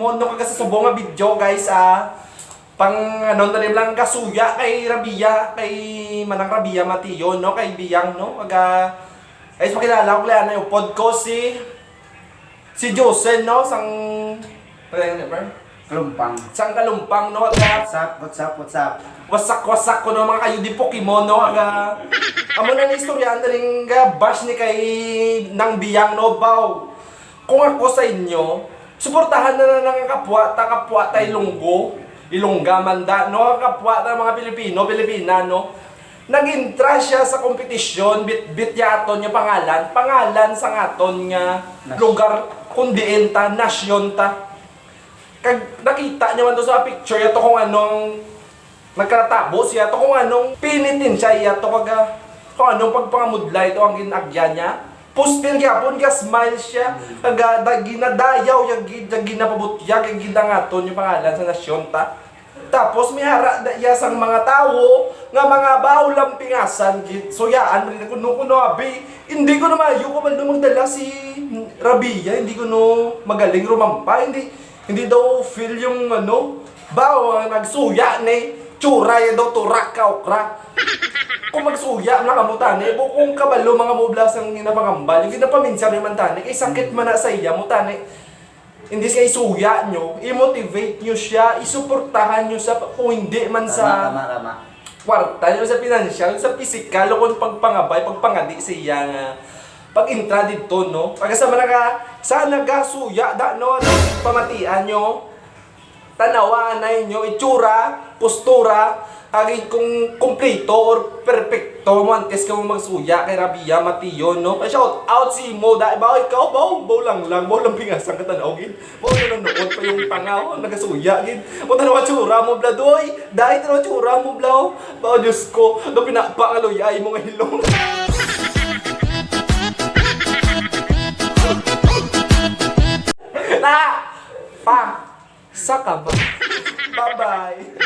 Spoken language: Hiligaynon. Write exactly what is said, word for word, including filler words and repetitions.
Mo, no, kaga sa subong nga video, guys, ah, pang, ano, na rin lang kasuya kay Rabia, kay Manang Rabia Mateo, no, kay Biyang, no, kaga, guys, pakilala ko lang, ano, upod ko si, si Josen, no, sang, ano yun, Ever? Kalumpang. Sang Kalumpang, no, kaga, What's up, what's up, what's up? Wasak-wasak ko, no, mga kayo di Pokemon, no, kaga, amo na yung istorya, ang daling, ah, bash ni kay Nang Biyang, no, baw. Kung ako sa inyo, suportahan na lang ang kapwa ta, kapwa ta Ilonggo, Ilongga man da, no? Ang kapwa ta mga Pilipino, Pilipina, no? Nag-intra siya sa kompetisyon, bit, bit ya aton nga pangalan, pangalan sa aton nga Nas- lugar, kung diin ta, nasyon ta. Kag nakita niyo man to sa picture, yato kung anong nagkatabo siya to, kung anong pinitensya iya to, kag, ah, kung anong pagpangamudlay to ang ginagya niya. Pustin gyapon, ga-smile siya, kag, ah, da-, ginadayaw, ya gid, ya ginapabutyag, ya gid ang aton yung pangalan sa nasyon ta. Tapos may hara da iya sang mga tawo nga mga baho lang pingasan gid. So yaan man kuno kuno abi, hindi ko na maayo ko man daw magdala si Rabia, hindi ko no magaling rumampa, hindi, hindi daw feel yung ano, baho nga nagsuya ni tsura ya daw turak ka okra. Kung magsuya na kamo tani, bu kung kabalo mga mubla sang ginapangambal, yung ginapaminsar man tani, kay sakit man na sa iya mo tani. Hindi siya isuya nyo, i-motivate nyo siya, isuportahan nyo sa, kung hindi man sa Tama, tama, tama. kwarta, nyo sa pinansyal, sa pisikal, o kung pagpangabay, pagpangadi sa iya nga pag-intra dito, no? Pag sa mga, sa nagasuya, da, no? Pamatian nyo, tanawa na inyo, itsura, postura, kag kung kompleto or perpekto mo antes ka mo magsuya kay Rabia Mation, no? Kay shout out si mo, da, ba, ikaw, ba, ba lang lang, ba lang pingasang ka tanaw, gid. Mo na noon pa yung pangaw, nagasuya, gid. Mo tanawa tsura mo, bla, doy. Dahil tanawa tsura mo, bla, oh. Ba, Diyos ko, do pinapa nga luyay mo nga hilong. Na! Pa! Sa kama. Bye-bye.